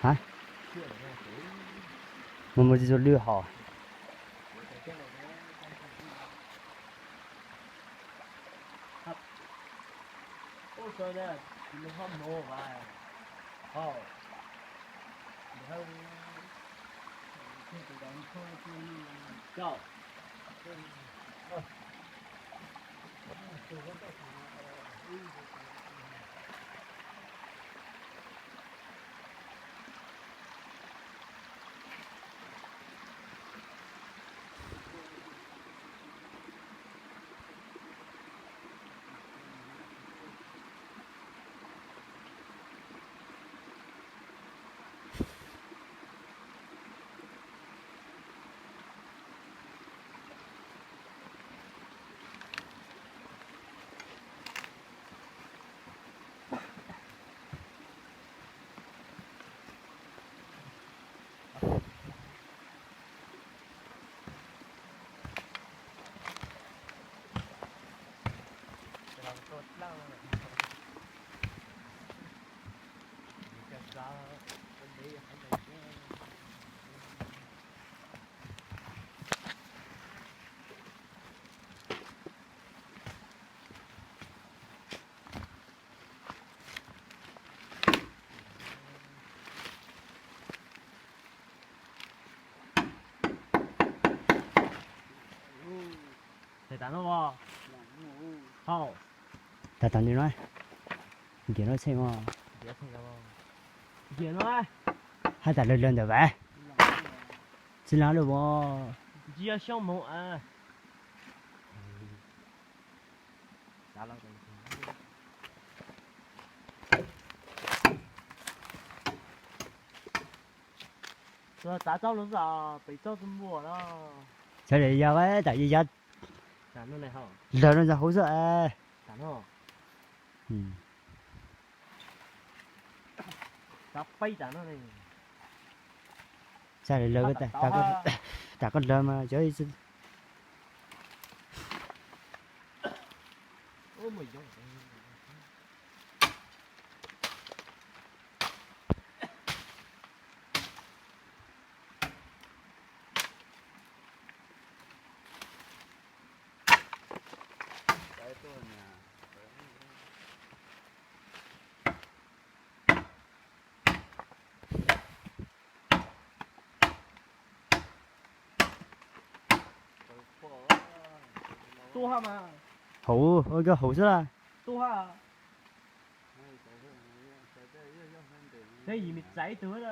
Hab, mus mus tsis txog lwj hos. Tag tag no, ntiav no txheej os. Hab tas lawg lawg ntawm vas. Tsis lawv lawm as. Txav txaub los pem txaub txuj npua no. Txawm yog tas yog lawg no ntawm hauv xwb. Txav peb tas no. Txav lawg, tas koj lawg mas cov Hauv, koj hauv xwb las. Peb yim me txais ib tug.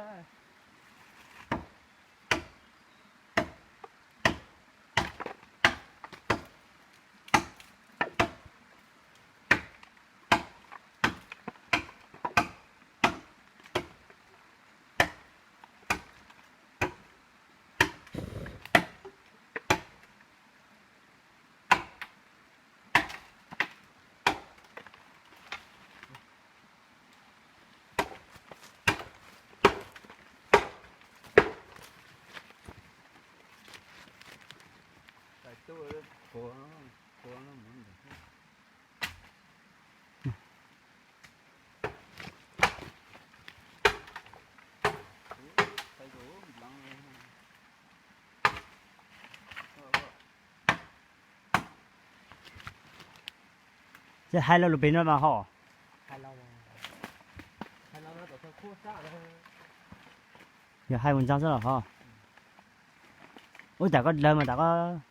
Ces hais lo lus pem no mas ho. Yog hais mus ntxeev xwb los ho. Ub, tam koj dlawg mas tam koj.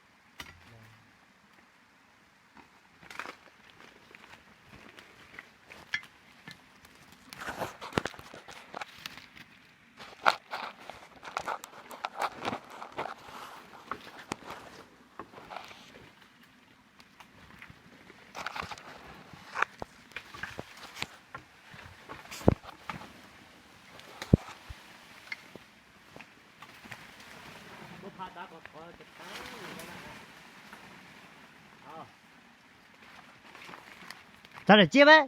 Txhob lawm ciaj peb.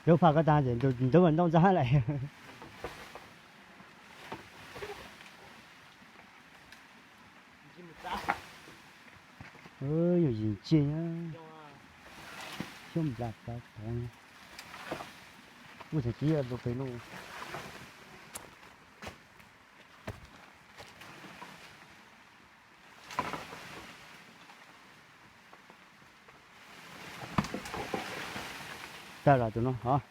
Lub phaj koj tag ces ntub ntub ntau ntau ntxhab lawm. Yog yim ntsia, xyoob nplas tav tov, ub txhais tiv lus pem no. Tawg los tus no hov.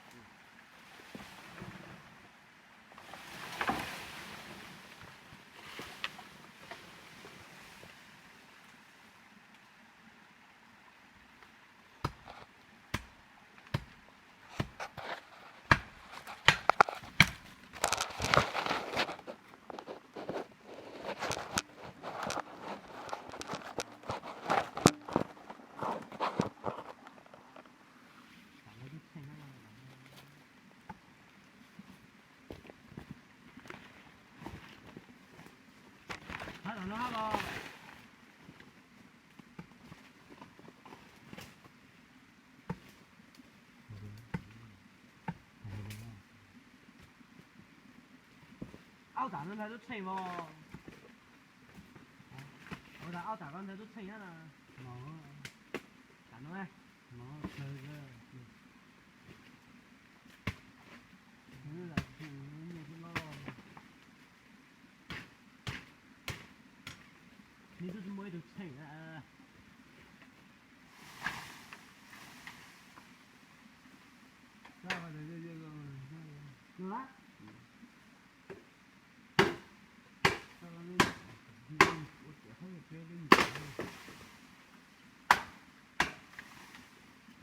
Aub, tam no ntag tub tsheej os. Ua tas aub tam no ntag tub tsheej na. Tam no. Nws twb muaj ib tug tsheej na.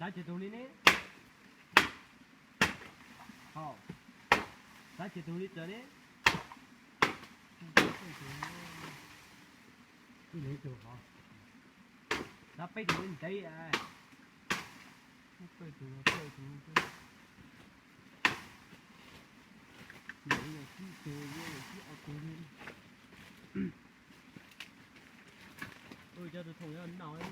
Xav ces tus li ne. Ho, xav ces tus li txawv ne. Ib leeg ib tug ho. Xav peb tus li ntev. Peb tus, peb tus. Ua cov tus thoom noj.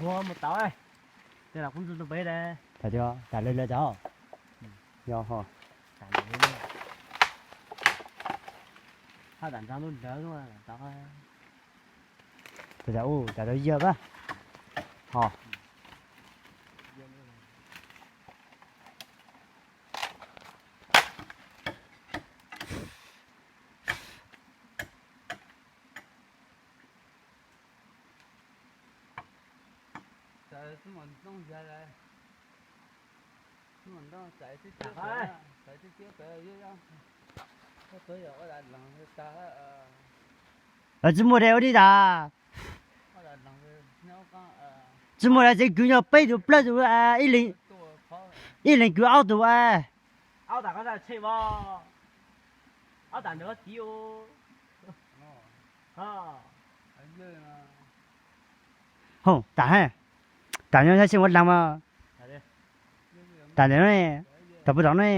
Ua mus tau, tej los kuv ntxuj tus peb de. Tam tias tam lawv lawv tau. Yog ho. Haj tam ntxaag lub lawv tau. Tam ub tam lawv yag pab. Ho. Tsis muaj de ua li tas. Tsis muaj de, tseem kwv nyog peb tus plaub tus, ib leeg kwv ob tug. Ob tas koj tshem os. Ob tas ntawd koj tiv. Hov, tas, tas nyob sab xyoo ua dlaag mas. Tas ntawm no ne, tas puag tom no ne,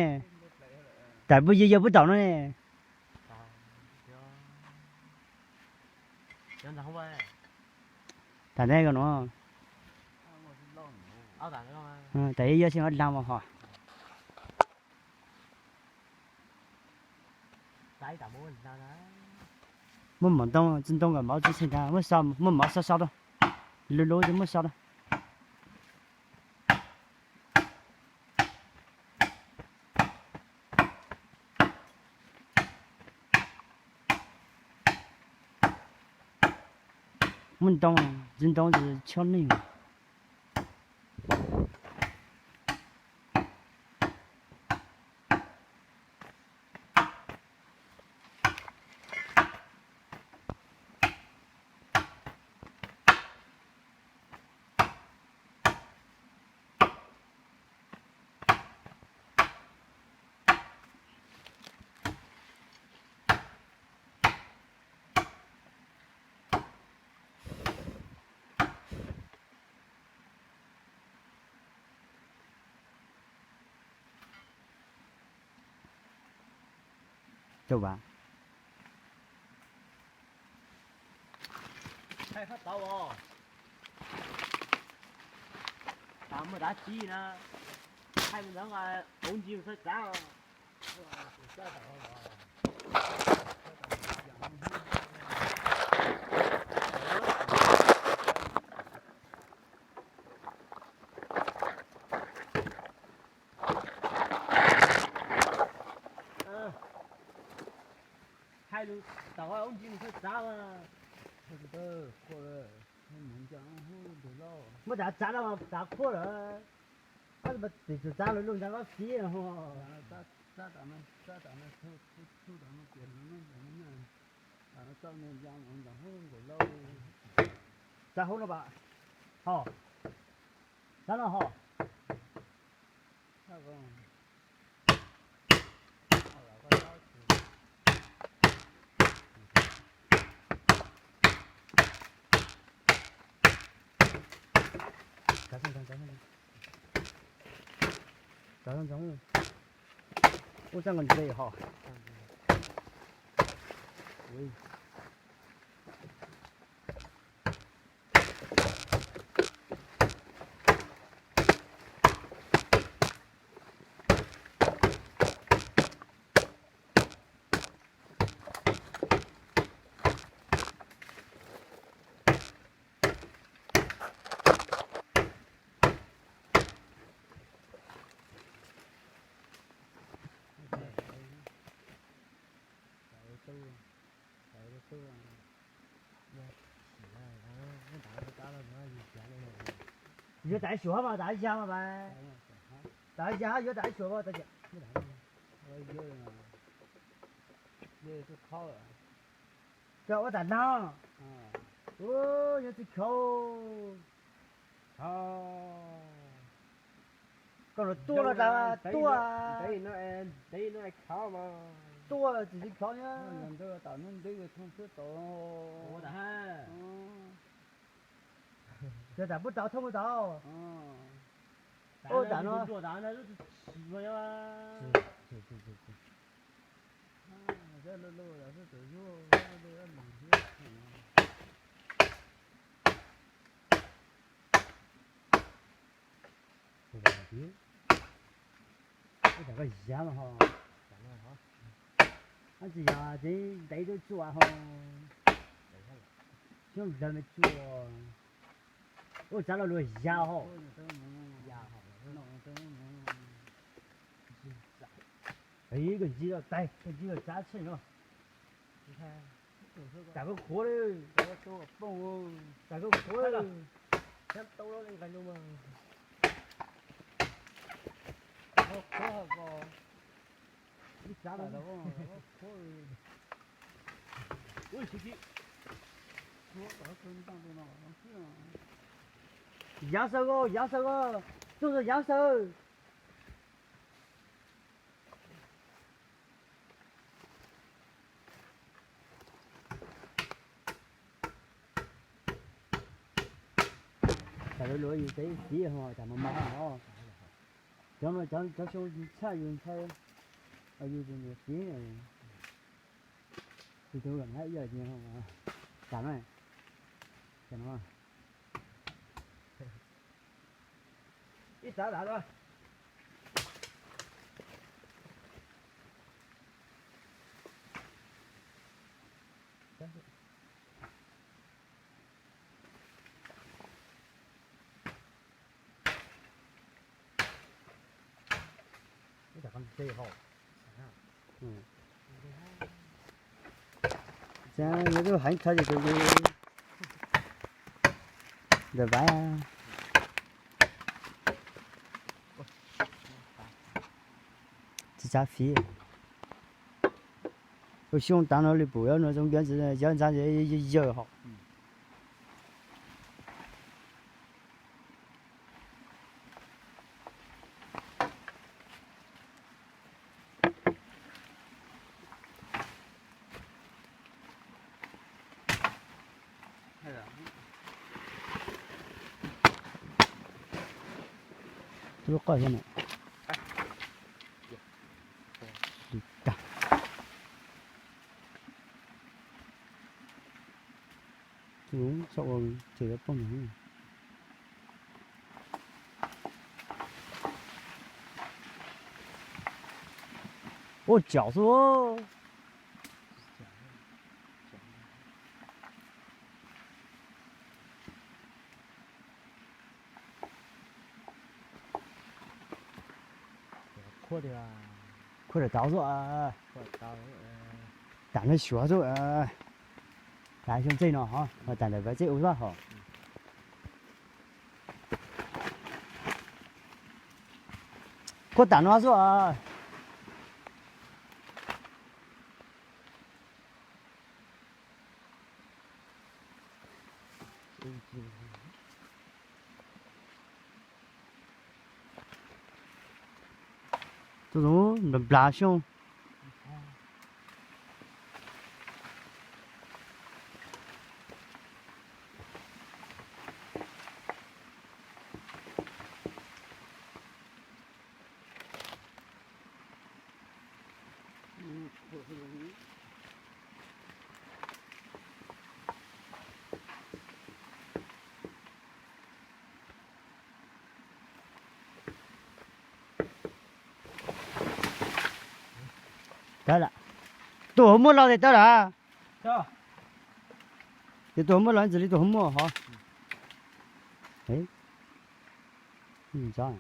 tas puag yog yog puag tom no ne. Tas ntawm no, tas yog yog xyoo ua dlaag mas hov. Muaj mov ntoo, txiv ntoo kom mov txiv txheej tas, muaj mov so so rau, lub lub muaj so rau. Muaj ntoo, txiv ntoo tsis chob neeg. Thaij qhov tod os. Muaj dav tsi na, thaij mus ntawd, hauv ntsis mus txhawb tsav. Thaij lug tom hauv ntsis mus txhawb tsav mas. Muab tsav tsav no mas tsav qhuav lawm. Koj mas tim tsum tsav lug lug ntawd koj fiv no. Tsav hauv no mas, ho, tsav no ho. Ub, txaj nqos ntse ho. Yuav tas ib suam mas tas ib yav mas, tas ib yav yuav tas ib suam mas tas. Cov ua tas no, nyob tsis khaus. Koj los tuaj los tas tuaj, tuaj tsis tsis khaus. Cov tas puab tau thooj puab tau. Ua tas no. Ua tas koj yav mas ho. Ab tsis yog ces ntev tuaj tsuam ho. Xyoob dlawg me tsuam. Ua tsav los luag yav ho. Ib koj ntsis los tais, koj ntsis los tsav tsheej no. Tas koj qhuav li. Tas koj qhuav li. Yaav Sawv os, Yaav Sawv os, tuaj ntawm Yaav Sawv. Tam luv luv yus tsev fiv ho tam no mas no. Cov no cov xyoo tshaj yus ntshai, yus tus niam fiv, tus tug lam hab ib yam nyias tas na. Ib tav tas lawm. Lawv twb heev tshaj ces tus ntawm Vaiv tsis txav fiv. Ua xyoo tav no li pum no zoo nkaus yawg ntxhab yawg hom. Lub qoj thiab na. Li tag. Tus saum ua ces yuav poob ntag. Ua caum xwb. Khuab daim tauv xwb. Tam no xyuav xwb. Tam xyoo txej no ho, tam ntawm Vaiv txej ua xwb ho. Khuab tam no xwb. Tus nplas nplas xyoo. Tawb lawm. Tus hauv muaj los tes tawb lawm. Ces tus hauv muaj los ntxiv li tus hauv muaj hov. Ntxov.